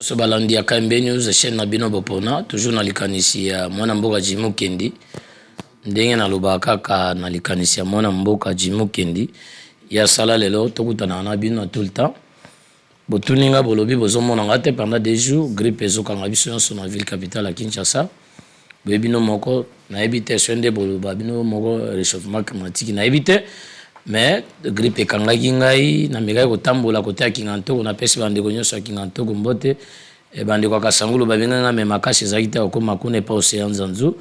So balandi ya KMB News, chaîne na bino bopona, toujours na likanisi ya mwana mboka Jimmy Mukendi. Ndenge nalobaka kaka na likanisi ya mwana mboka Jimmy Mukendi ya sala lelo tokutanaka na bino na tout le temps. Botuni nga, bolobi bozomona nga te pendant 2 jours. Grippe ezokanga biso nyonso na ville capitale ya Kinshasa. Boyebi bino moko, nayebi te so nde boloba bino moko réchauffement climatique, nayebi te, mais grippe ekangaki ngai. Namekaki kotambola kote ya Kingantoko. Napesi bandeko nyonso ya Kingantoko mbote. Bandeko ya Kasangulu babengaki nga, mais makasi ezalaki te kokóma kuna epa Océan Nzanzu,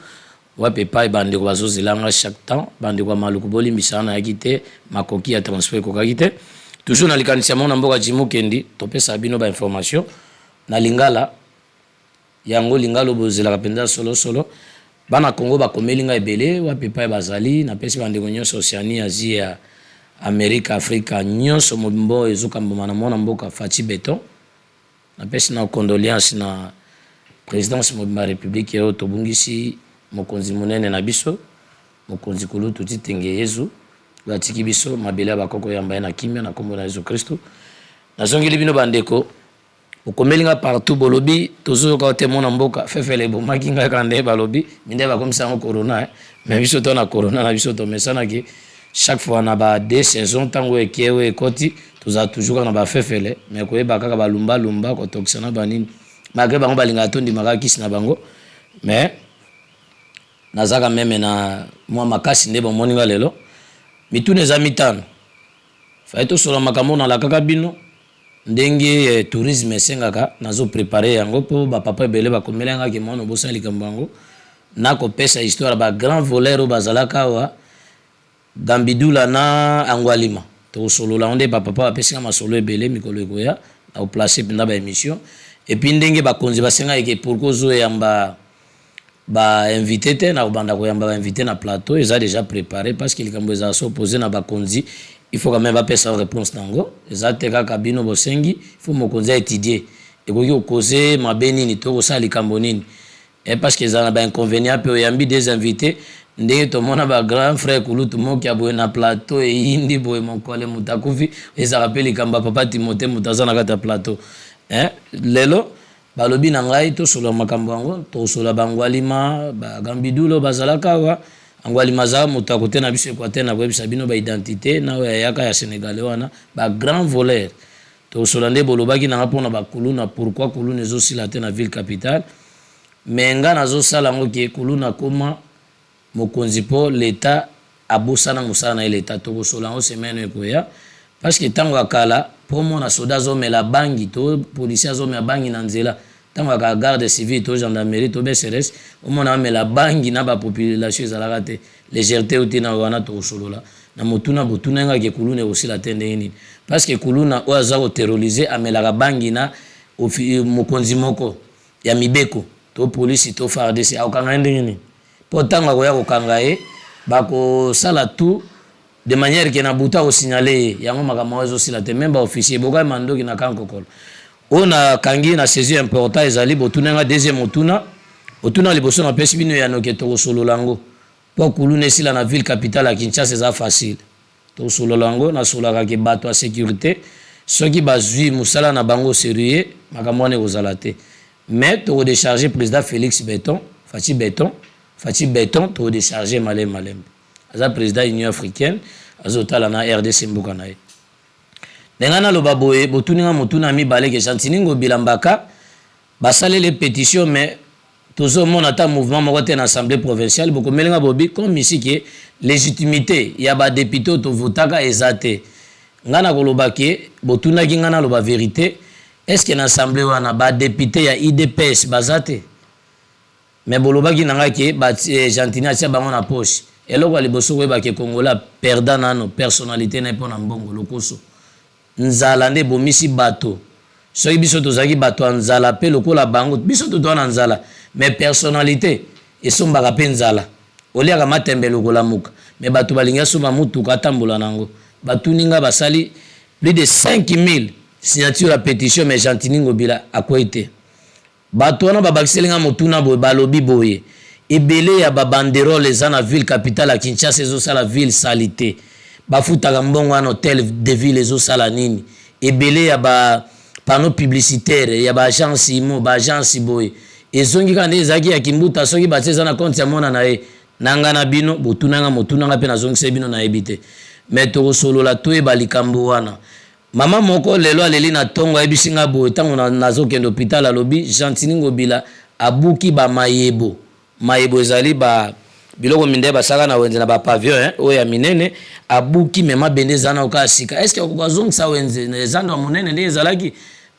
wapi epai bandeko bazozela nga chaque temps. Bandeko ya Maluku, bolimbisa, nayaki te, makoki ya transport ekokaki te. Toujours na likanisi ya mwana mboka Jimmy Mukendi, topesa bino bainformation na lingala. Yango lingala bozelaka mpenza solosolo. Bana Congo bakomeli ngai ebele, wapi epai bazali. Napesi bandeko nyonso Océanie, Asie, Amérique, Afrika nyonso mobimba oyo ezokambama na mwana mboka Fatshi Béton. Napesi na condoléance na présidence mobimba ya République oyo tobungisi mokonzi monene na biso, mokonzi kulutu Titenge Yezu, oyo atiki biso. Mabele ya bakoko yamba ye na kimia na nkombo na Yesu Kristu. Nazongeli bino bandeko, okomeli nga partout, bolobi tozoyoka te mwana mboka. Fefele ebomaki ngai kaka nde balobi minde bakomisa yango corona, eh. Mais biso to na corona na biso tomesanaki. Chaque fois na ba deux saison, ntango eke oyo ekoti, tozala toujours kaka na bafefele, mais koyeba kaka balumbalumba kotokisa na banini, malgré bango balingaka tondimaka kisi na bango. Mais nazaka même na mwa makasi nde bomoni nga lelo. Mituna eza mitano. Fai tosola makambo nalakaka bino ndenge tourisme esengaka. Nazoprépare yango mpo bapapa ebele bakomela ngaki mwana obosala likambo yango. Nakopesa histoire ya bagrand voleur oyo bazalaka awa, Gambidula na Angwalima. Tokosolola yango nde bapapa bapesinga masolo ebele. Mikolo ekoya nakoplace mpenza baémission. Et puis ndenge bakonzi basengaki ke pourquoi ozoyamba bainvité te, na kobanda koyamba bainvité na plateau, eza déjà préparé, parce que likambo ezala so opposé na bakonzi, il faut quand même bapesa réponse nango. Eza te kaka bino bosengi, il faut mokonzi aétudie ekoki kokoze mabe nini to kosala likambo nini, parce que ezala na bainconvénient mpe oyambi des invités. Ndenge tomona bagrand frère kulutu moki ya boye na plateau, eyindi boye, mokole moto akufi. Ezalaka mpe likambo ya papa Timote, moto aza na kati ya plateau. Lelo balobi na ngai tosolola makambo yango. Tosolola bangwalima, bagambidulo bazalaka awa. Angwalima azala moto ya kote na biso Équateur. Na koyebisa bino baidentité na oyo ayaka ya Sénégalais wana, bagrand voleur. Tosolola nde bolobaki nanga mpona bakuluna, pourquoi kuluna ezosila te na ville capitale. Mais nga nazosala yango ke kuluna koma mokonzi mpo leta abosana mosala na ye leta. Tokosola yango semaine ekoya, parce que ntango ya kala, mpo mona soda azomela bangi to policier azomela bangi na nzela, ntango ya kala, garde civile to gendarmerie to BCRS, omona amela bangi na bapopulation, ezalaka te. Légèreté oyo te na wana. Tokosolola na motuna botuna ngaki kuluna ekosila te ndenge nini, parce que kuluna oyo aza koterroriser amelaka bangi na mokonzi moko ya mibeko to polisi to FARDC, akokanga ye ndenge nini? Mpo ntango akoya kokanga ye, bakosala tout de manière ke na butu akosignale ye. Yango makambo yango ezosila te. Même baofficier bokai mandoki na kankokolo oyo nakangi na saisie important ezali. Botuna nga deuxième motuna. Otuna liboso, napesi bino yano ke tokosolola yango mpo kuluna esila na ville capitale ya Kinshasa. Eza facile, tosolola yango. Nasololaka ke bato ya sécurité, soki bazwi mosala na bango sérieux, makambo wana ekozala te. Mais tokodécharge président Félix Béton, Fatshi Béton, Fatshi Béton. Tokodécharge malembe malembe. Aza président Union africaine, azotala na RDC, mboka na ye. Ndenge naloba boye, botuni nga motuna mibale ke Gentiny Ngobila Mbaka basaleli pétition, mais tozomona ata mouvement moko te na assemblée provinciale. Bokomeli nga bobi comme ici ke légitimité ya badéputé oyo tovotaka eza te. Nga na koloba ke botunaki nga naloba vérité. Est ce que na assemblée wana badéputé ya UDPS baza te? Mais bolobaki na ngai ke Gentiny atia bango na poche. Eloko ya liboso, koyeba ke Kongola perda nano personnalité na ye mpo na mbongo, lokoso, nzala nde ebomisi bato. Soki biso tozalaki bato ya nzala mpe lokola bango, biso totoa na nzala, mais personnalité esombaka mpe nzala. Oliaka matembe lokolamuka, mais bato balingi asomba mutuka atambola nango. Batuni nga, basali plus de 5000 signature ya pétition, mais Gentiny Ngobila akwei te. Bato wana babakiseli nga motuna boye, balobi boye: ebele ya babanderole eza na ville capitale ya Kinshasa, ezosala ville sale te. Bafutaka mbongo wana, hôtel de ville ezosala nini? Ebele ya ba Panneau publicitaire ya ba agence imo, ba agence boye ezongi kaka ndenge ezalaki ya Kimbuta. Soki batie, eza na compte ya mwana na ye. Na nga na bino, botuna nga motuna, nga mpe nazongisa bino, nayebi te. Mais tokosolola, toyeba likambo wana. Mama moko lelo aleli na ntongo, ayebisi nga boye: ntango nazokende hôpital, alobi Gentiny Ngobila abuki bamayebo. Mayebo ezali ba biloko mindele basalaka na wenze na bapavillon oyo ya minene. Abuki, mais mabende eza na oka ya sika. Est-ce okoka azongisa wenze ezando ya monene ndenge ezalaki,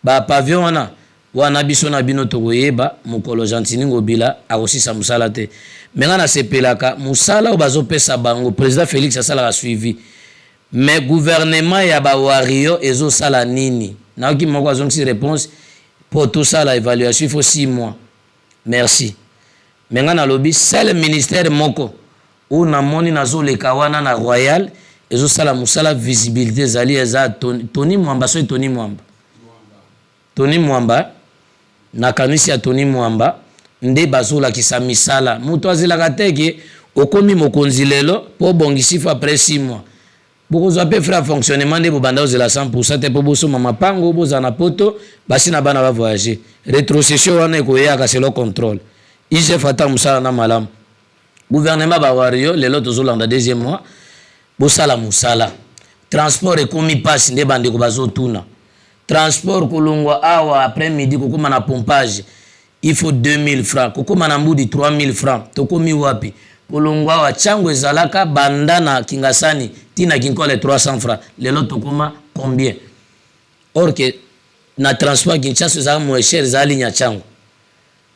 bapavillon wana? Wana biso na bino tokoyeba mokolo Gentiny Ngobila akosisa mosala te. Mais nga nasepelaka mosala oyo bazopesa bango. Président Félix asalaka suivi, mais gouvernement ya bawarriors ezosala nini? Nayoki moko azongisi réponse: mpo tosala évaluation, il faut 6 mois. Merci. Mais nga nalobi, seul ministère moko oyo namoni nazoleka wana na Royal ezosala mosala, visibilité ezali, eza Tony Mwamba. Soki Tony Mwamba, Tony Mwamba, nakanisi ya Tony Mwamba nde bazolakisa misala. Moto azelaka te ke okomi mokonzi lelo mpo obongisi fo après 6 mois bokozwa mpe frais ya fonctionnement. Nde bobanda ozela 100 te mpo bosomba mapango, bozala na poto, basi na bana bavoyage. Rétrocession wana ekoyaka selon contrôle. IGF ata mosala na malamu. Gouvernement bawarriors, lelo tozolanda deuxième mois, bosala mosala. Transport ekomi mpasi. Nde bandeko bazotuna transport, kolongwa awa après midi kokóma na Pompage, il faut 2000 francs, kokóma na Mbudi 3000 francs. Tokomi wapi? Kolongwa awa ntango ezalaka banda na Kingasani ntina Kinkole 300 francs, lelo tokóma combien? Or que na transport Kinshasa ezalaka moins cher, ezala ligne ya ntango,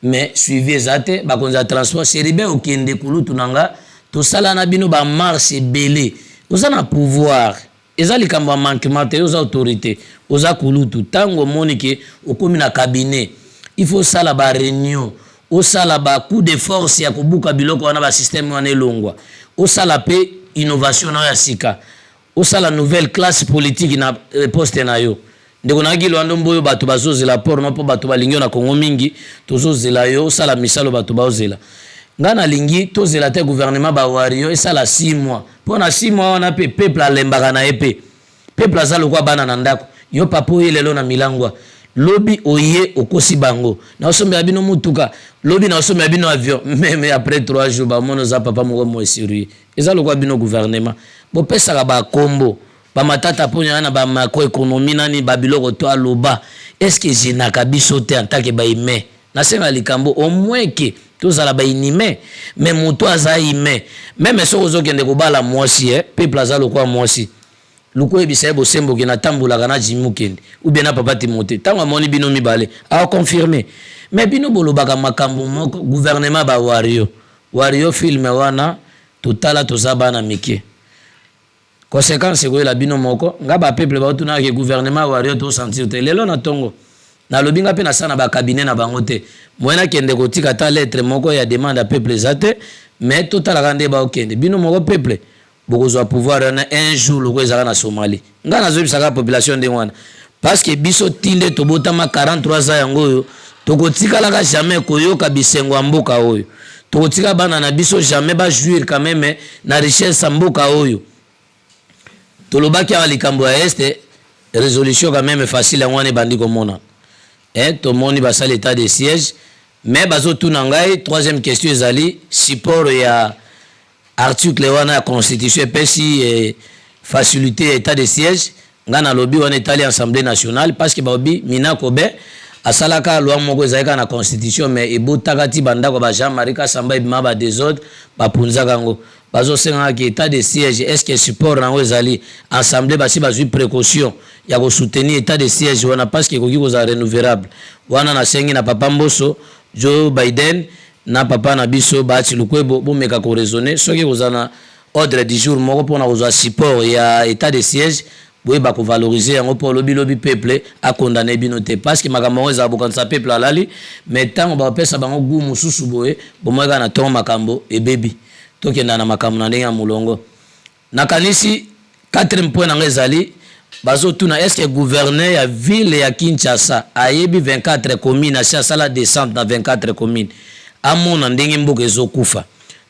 mais suivi eza te. Bakonzi ya transport, Seribe, okende kulutu na nga, tosala na bino bamarche ebele. Oza na pouvoir, eza likambo ya manquement te. Oza autorité, oza kulutu. Ntango omoni ke okomi na cabinet, il faut osala baréunion, osala bacoup de force ya kobuka biloko wana, basystème wana elongwa, osala mpe innovation na yo ya sika, osala nouvelle classe politique na poste na yo. Ndeko nayaki Lwando Mboyo, bato bazozela porno mpo bato balingi yo na Kongo mingi. Tozozela yo osala misalo bato baozela. Ngai nalingi tozela te gouvernement bawarriors esala 6 mois, mpo na 6 mois wana mpe peuple alembaka na ye. Mpe peuple aza lokwa bana na ndako. Yo papa, oye lelo na milangwa, lobi oye okosi bango, naosombela bino mutuka, lobi naosombela bino avion. Même après 3 jours, bamoni oza papa moko mo esuri. Eza lokwa bino gouvernement bopesaka bakombo bamatata mpo na bamacroéconomie nani babiloko to aloba. Est-ce ezenaka biso te en tant que bahumain? Nasenga likambo, au moins ke tozala bainhumain, mais moto aza humain. Même soki ozokende kobala mwasi, peuple aza lokwa mwasi. Luku oyebisa ye bosemboki, natambolaka na Jimi Okende ou bien na papa Timote. Ntango amoni bino mibale, aconfirme. Mais bino bolobaka makambo moko. Gouvernement bawarriors, warrior film wana totala, toza bana mike. Conséquence ekoyela bino moko. Nga bapeuple baotunaka gouvernement warrior, tosentir te. Lelo na ntongo nalobi, nga mpe nasala na bacabinet na bango te. Moye nakende kotika ata lettre moko ya demande ya peuple eza te. Mais totalaka nde baokende. Bino moko peuple bokozwa pouvoir wana un jour, loko ezalaka na Somalie. Ngai nazoyebisaka population ndenge wana, parce que biso ti nde tobotama 43 ans yango oyo, tokotikalaka jamais koyoka bisengo ya mboka oyo. Tokotika bana na biso jamais bajouir quand même na richesse ya mboka oyo. Tolobaki awa likambo ya Est, résolution quand même facile yango wana ebandi komona. Tomoni basala état de siège, mais bazotuna ngai troisième question ezali support ya article wana ya constitution epesi facilité ya état de siège. Ngai nalobi wana etali Assemblée nationale, parce que balobi Minaku be asalaka loi moko ezalaki kaka na constitution, mais ebotaka ti bandako ba Jean Marie Kasamba ebima, badésordre, bapunzaka yango. Bazosengaka état de siège, est ce que support nango ezali assemblée? Basi bazwi précaution ya kosoutenir état de siège wana, parce que ekoki kozala renouvelable. Wana nasengi na papa Mboso, Joe Biden, na papa na biso Bahati Lukwebo, bomeka koraisonner soki kozala na ordre du jour moko mpona kozwa support ya état de siège. Boyeba kovaloriser yango mpo lobilobi peuple akondane bino te, parce que makambo yango ezala bokanisa peuple alali, mais ntango bapesa bango gu mosusu boye, bomoi kaka na ntongo makambo ebebi. Tokenda na makambo na ndenge ya molongo. Nakanisi quatrième point na ngo ezali, bazotuna: est ce que gouverneur ya ville ya Kinshasa ayebi 24 commune? Asi asala descente na 24 commune, amona ndenge mboka ezokufa?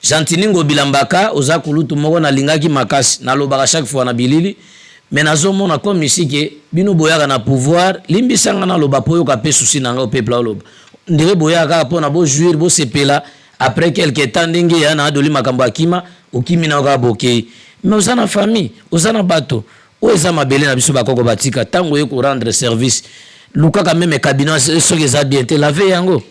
Gentiny Ngobila Mbaka, oza kulutu moko nalingaki makasi, nalobaka chaque fois na bilili. Mais nazomona comme ici ke bino boyaka na pouvoir, limbisa nga naloba mpo oyoka mpe souci na ngai, peuple aoloba ndenge boyaka kaka mpona bojouir, bosepela. Après quelque temps, ndenge ya na adoli makambo akima, okimi na yo kaka, bokei. Mais oza na famille, oza na bato oyo eza mabele na biso, bakoko batika. Ntango oye korendre service, lukaka même cabinet, soki eza bien te, lave yango.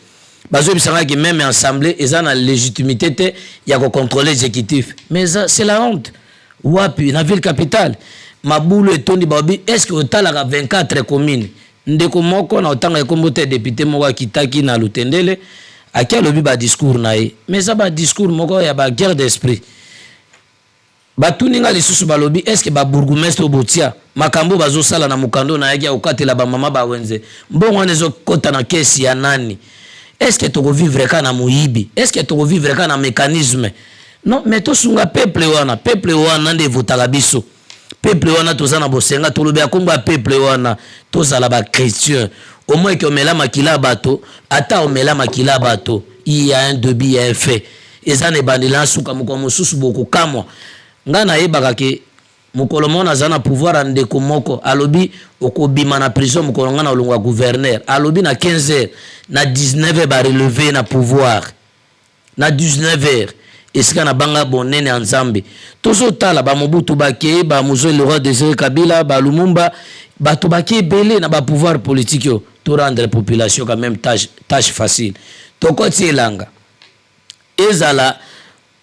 Bazoyebisanga ke même assemblée eza na légitimité te ya kocontrôler exécutif. Mais eza, c'est la honte. Wapi na ville capitale mabulu etondi? Babi, est ce que otalaka 24 commune? Ndeko moko na otanga ekombo te, député moko akitaki na Lutendele, aki alobi badiscours na ye, mais eza badiscours moko ya baguerre d'esprit. Batuni nga lisusu, balobi: est ce que babourgmestre oyo botia makambo bazosala na mokando nayaki ya kokatela bamama bawenze, mbongo wana ezokɔta na kesi ya nani? Est ce que tokovivre kaka na moyibi? Est ce que tokovivre kaka na mécanisme? Non, mais tosunga peuple wana. Peuple wana nde evotaka biso. Peuple wana toza na bosenga, tolobi ya nkombo ya peuple wana. Tozala bachrétien au moins ke omela makila ya bato, ata omela makila ya bato, il y a un début, il y a un fait, eza na ebandeli na suka. Mokolo mosusu bokokamwa. Ngai nayebaka ke mokolo moko naza na pouvoir ya ndeko moko alobi okobima na prison mokolo ngai na olongwa gouverneur. Alobi na 15 heures, na 19 heures barelever na pouvoir, na 19 heures. Esika na banga bonene ya Nzambe. Tozotala bamobutu bakei, bamuzoi Laurent Désiré Kabila, balumumba, bato bake ebele na bapouvoir politique oyo. Torendre population quand même tâche, tâche facile. Tokoti elanga, ezala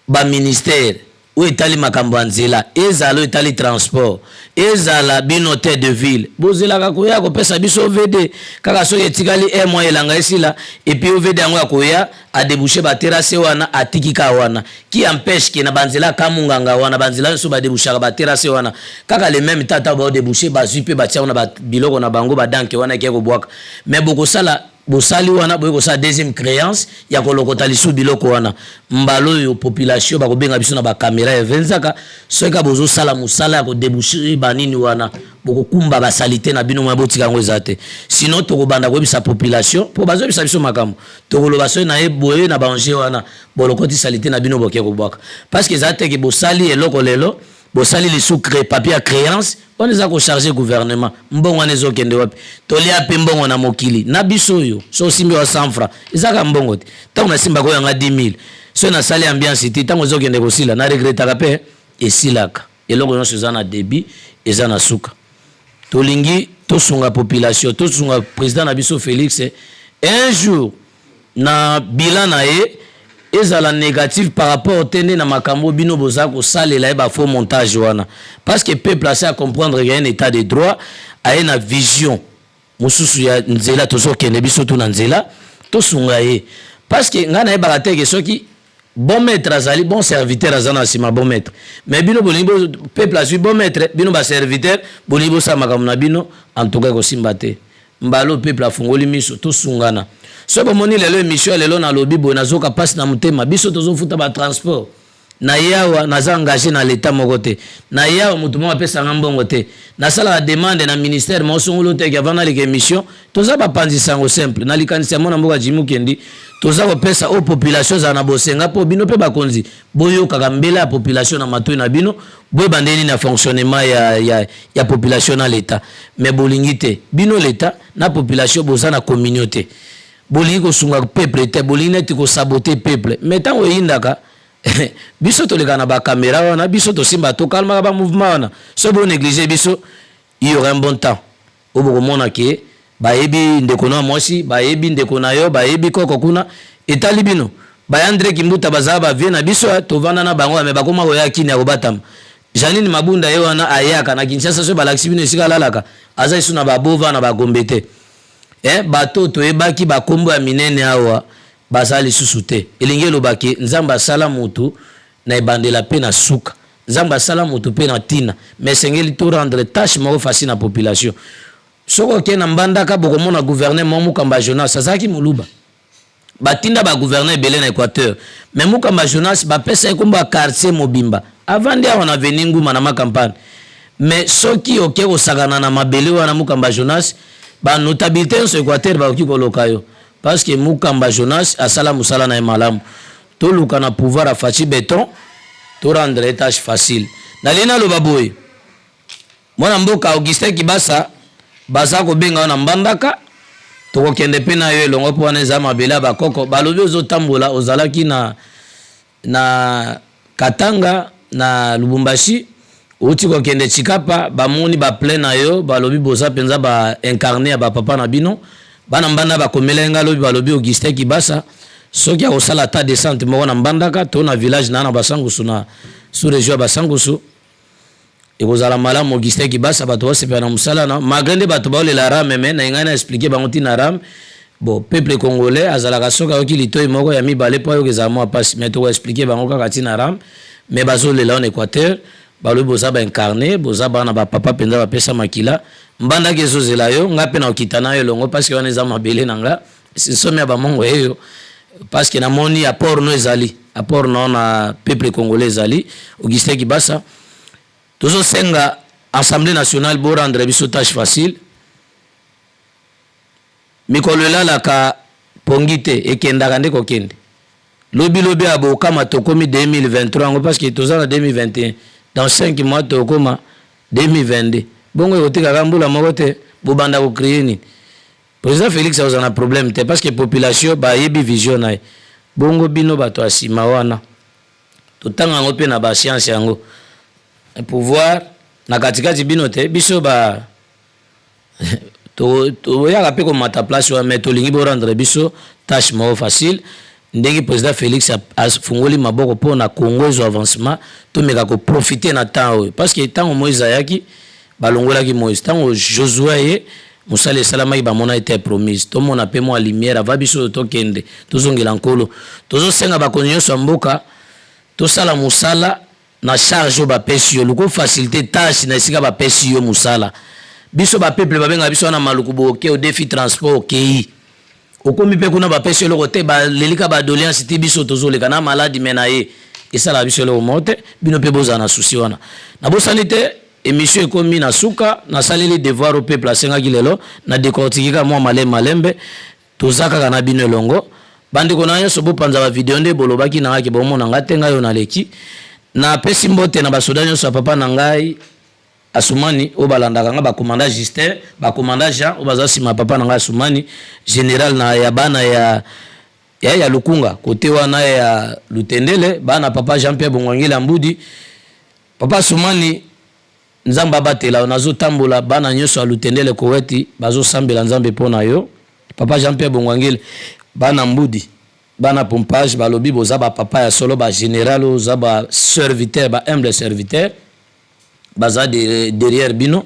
baministère oyo etali makambo ya nzela, ezala oyo etali transport, ezala bino hôtel de ville, bozelaka koya kopesa biso OVD kaka soki etikali un mois elanga esila. Et puis OVD yango ya koya adéboucher baterrasse wana, atiki kaka wana. Qui empêche ke na banzela kamunganga wana, banzela nyonso badébouchaka baterrasse wana kaka le même tata baodéboucher, bazwi mpe batia wana biloko na bango, badanke wana eke kobwaka? Mais bokosala, bosali wana, boye kosala deuxième créance ya kolokota lisusu biloko wana. Mbala oyo population bakobenga biso na bacaméra ya venzaka. Soki kaka bozosala mosala ya kodéboucher banini wana, bokokumba basaleté na bino mwa, botika yango eza te. Sinon tokobanda koyebisa population, mpo bazoyebisa biso makambo. Tokoloba soki na ye boye na baange wana, bolokoti saleté na bino, boke kobwaka, parce que eza teke bosali eloko lelo, bosali lisu papier ya créance wana eza kocharger gouvernement. Mbongo wana ezokende wapi? Tolia mpe mbongo na mokili na biso oyo. So osimbi wa 100 franc, ezaka mbongo te. Ntango nasimbaka oyo yanga 10 000, soki nasali ambiance te, ntango ezokende kosila, na regrettaka mpe esilaka. Eloko nyonso eza na début, eza na suka. Tolingi tosunga population, tosunga président na biso Félix. Un jour na bilan na ye ezala négatif par rapport te nde na makambo bino boza kosalela ye, bafaux montage wana, parce que peuple asi acomprendre ke un état de droit aye na vision mosusu ya nzela. Tozokende biso tu na nzela, tosunga ye, parce que ngai nayebaka te ke soki bon maître azali, bon serviteur aza na nsima bon maître. Mais bino bolingi, peuple azwi bon maître, bino baserviteur bolingi bosala makambo na bino. En tout cas ekosimba te. Mbala peuple afungoli miso, tosungana. So bomoni lelo émission ya lelo, nalobi boye, nazoka mpasi na motema. Biso tozofuta batransport na ye awa, naza engagé na leta moko te. Na ye awa motu moko apesanga mbongo te. Nasalaka demande na ministère moko songolo teke avant naleka émission. Toza bapanzi sango simple na likanisi ya mwana mboka Jimi Kendi. Toza kopesa oyo population ezala na bosenga, mpo bino mpe bakonzi boyokaka mbela ya population na matoi na bino, boyeba ndenge nini na fonctionnement ya population na leta. Mais bolingi te. Bino leta na population boza na communauté, bolingi kosunga peuple te, bolingi neti kosaboter peuple. Mais ntango eyindaka, biso toleka na bacaméra wana, biso tosimba, tokalmaka bamouvement wana. So bonéglige biso, il y aura un bon temps oyo bokomona ke bayebi ndeko na mwasi, bayebi ndeko na yo, bayebi koko kuna. Etali bino. Bayandre Kimbuta bazala bavie na biso, tovanda na bango, me bakoma koya kini ya kobatama. Janine Mabunda ye wana ayaka na Kinshasa, so balakisi bino esika alalaka, aza lisu na babova na bagombe te. Bato toyebaki bakombo ya minene awa baza lisusu te. Elingi elobaki Nzambe asala motu na ebandela mpe na suka, Nzambe asala motu mpe na ntina. Mais esengeli to rendre tâche moko facile na population. Soki okei na Mbandaka, bokomona gouverneur moko, Mukamba Jonas, azalaki moluba. Batinda bagouverneur ebele na Équateur, mais Mukamba Jonas bapesa ye kombo ya quartier mobimba. Avandi awa na avenue Nguma na Macampagne. Mais soki oke kosakana na mabele wana Mukamba Jonas, banotabilité nyonso Équateur bakoki koloka yo, parce que Mukamba Jonas asala mosala na ye malamu. Toluka na pouvoir ya Fatshi Béton, torendre tâche facile. Nalingi naloba boye. Mwana mboka Augustin Kibasa, baza kobenga yo na Mbandaka, tokokende mpe na yo elongo mpo wana eza mabele ya bakoko. Balobi ozotambola, ozalaki na na Katanga na Lubumbashi, outi kokende Tshikapa, bamoni ba plein na yo, balobi boza mpenza ba incarne ya ba papa na bino. Bana Mbanda bakomelaki nga lobi, balobi Augustin Kibasa soki akosala ata descente moko na Mbandaka to na village na na Basankusu na sous region ya Basankusu, Ekozala malamu Augustin Kibasa bato basepela na mosala na malgré nde bato baolela rame mais na ngai na expliquer bango ntina rame. Bon, peuple congolais azalaka soki ayoki litoi moko ya mibale mpo ayoka ezala mwa mpasi, mais toko expliquer bango kaka ntina rame. Mais bazolela en Équateur, balobi boza ba incarné, boza bana ba papa mpenza bapesa makila. Mbandaka ezozela yo, ngai mpe nakokita na yo elongo parce que wana eza mabele na nga, nsomi ya bamongo eyo, parce que namoni apport no ezali, apport no na peuple congolais ezali. Augustin Kibasa, tozosenga Assemblée nationale bo rendre biso tâche facile. Mikolo elalaka pongi te, ekendaka nde kokende. Lobi lobi ya bokama tokomi 2023 yango, parce que toza na 2021, dans 5 mois tokoma 2022. Bongo ekotikaka mbula moko te, bobanda kocrier nini? Président Félix akozala na problème te parce que population bayebi vision na ye. Bongo bino bato ya nsima wana, totanga yango mpe na bascience yango, pouvoir na katikati bino te. Biso ba toyaka mpe komata place wana, mais tolingi borendre biso tâche moko facile. Ndenge président Félix afungoli maboko mpo na Congo ezwa avancement, tomeka koprofiter na temps oyo, parce que ntango Moïse ayaki, balongolaki Moïse. Ntango Josue ye, mosala esalamaki, bamona ete promise. Tomona mpe mwa lumière ava biso tokende, tozongela Nkolo. Tozosenga bakonzi nyonso ya mboka, tosala mosala na charge oyo bapesi yo. Luka facilité tâche na esika bapesi yo mosala. Biso bapeuple, babengaka biso wana maluku. Boke odefi transport, okei, okomi mpe kuna, bapesi eloko te, balelika badoléance ti biso tozoleka na maladi me na ye esalaka biso eloko moko te. Bino mpe bozala na susi wana. Nabosani te, émission ekomi na suka. Nasaleli devoir au peuple asengaki lelo na décortiquer kaka mwa malembe malembe. Toza kaka na bino elongo, bandeko na nyonso. Bopanza bavideo nde bolobaki na ngaki, bomona nga te. Ngai oyo naleki, napesi mbote na basoda nyonso ya papa na ngai Asumani oyo balandaka nga, bacommandant Justin, bacommandant Jean oyo baza nsima ya papa na ngai Asumani, général na ya bana ya Lukunga, kote wana ya Lutendele, bana papa Jean Pierre Bongwangeli ya Mbudi. Papa Asumani, Nzambe abatela. Nazotambola, bana nyonso ya Lutendele Koweti bazosambela Nzambe mpo na yo, papa Jean Pierre Bongwangeli. Bana Mbudi, bana Pompage balobi boza bapapa ya solo, bagénéral oyo oza baserviteur, bahumble serviteur baza derrière bino.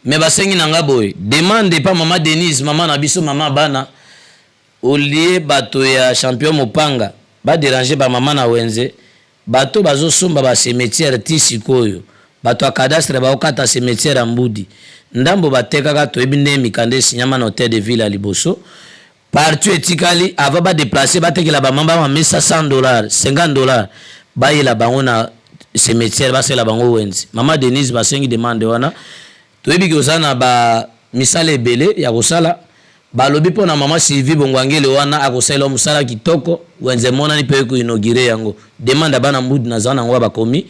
Mais basengi na nga boye, demande epa mama Denise, mama na biso, mama bana, olie bato ya champion mopanga badéranger bamama na wenze. Bato bazosomba bacimetière ti sikoyo, bato ya cadastre baokata cimetière ya Mbudi, ndambo batekaka. Toyebi ndenge mikanda esinyama na hotel de ville ya liboso. Partout etikali avant badéplacer, batekela bamama bamamesa 100 $, 50 $, bayela bango na cimetière, basalela bango wenze. Mama Denise, basengi demande wana. Toyebi ke oza na bamisala ebele ya kosala. Balobi mpo na mama Sylvie Bongwangele wana, akosalela mosala kitoko. Wenze emonani mpe koinaugurer yango. Demande ya bana Mbudi naza nango, bakomi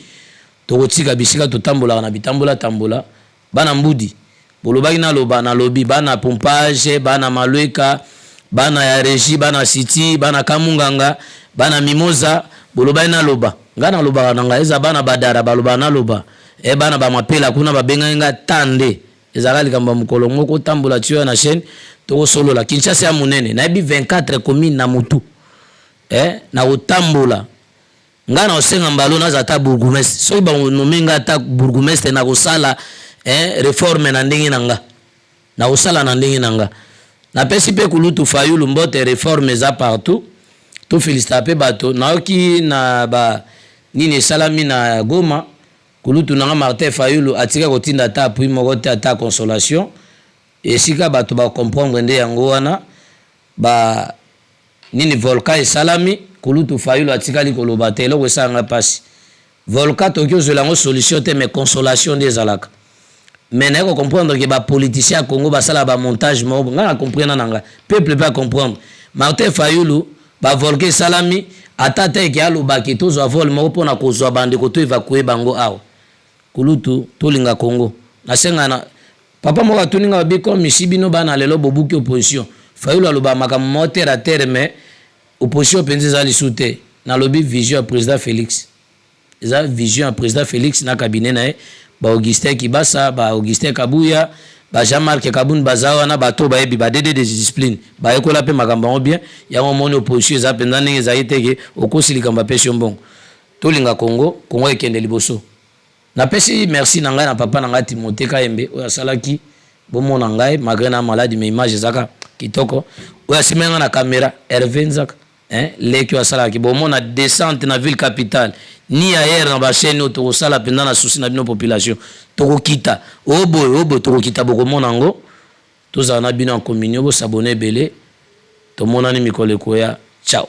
tokotika bisika totambolaka na bitambola tambola. Bana Mbudi bolobaki naloba, nalobi. Bana Pompage, bana Malweka, bana ya Régie, bana City, bana Kamunganga, bana Mimoza, bolobaki naloba. Ngai nalobaka na ngai, eza bana Badara balobaka naloba. E bana bamapela kuna babengaki ngai tande. Ezalaka likambo ya mokolo moko otambola ti oyo na chaîne tokosolola. Kinshasa ya monene, nayebi 24 commune na mutu. Eh, na kotambola ngai na kosenga mbalo naza ata bourgmestre. Soki banommer ngai ata bourgmestre, na kosala réforme na ndenge na nga, na kosala na ndenge na nga. Napesi mpe kulutu Fayulu mbote. Réforme eza partout. Toféliciter mpe bato. Nayoki na ba nini esalami na Goma, kulutu na nga Martin Fayulu atika kotinda ata appui moko te, ata consolation. Esika bato bacomprendre nde yango wana ba nini volcan esalami, kulutu Fayulu atikali koloba te. Eloko esalanga mpasi, volcan toki ozwela yango solution te, mais consolation nde ezalaka. Mais naye kocomprendre ke bapoliticien ya Congo basala bamontage moko. Ngai na comprendre na nga, peuple mpe acomprendre. Martin Fayulu, bavolcan esalami, ata te eke alobaki tozwa vol moko mpona kozwa bandeko, to évacuer bango awa. Kulutu, tolinga Congo. Nasenga na papa moko atuni nga babi comme si bino bana lelo bobuki opposition. Fayulu aloba makambo moko terre à terre, mais opposition mpenza eza lisusu te. Nalobi vision ya président Félix, eza vision ya président Félix na cabinet na ye, ba Augustin Kibasa, ba Augustin Kabuya, ba Jean-Marc Kabund, baza wana bato bayebi ba DD des disciplines, bayekola mpe makambo yango bien. Yango omoni opposition eza mpenza ndenge ezali te ke okosi likambo apesi yo mbongo. Tolinga Congo, Congo ekende liboso. Napesi merci na ngai na papa na ngai Timothée Kayembe oyo asalaki bomona ngai malgré na maladi, mais image ezaka kitoko. Oyo asimaki ngai na caméra, Hervé Nzaka, hein, leki oyo asalaki bomona descente na ville capitale ni ailleurs na bachaîne oyo tokosala mpenza na souci na bino population. Tokokita oyo boye, oyo boye, tokokita, bokomona yango. Tozala na bino en communion, bosabone ebele. Tomonani mikolo ekoya. Ciao.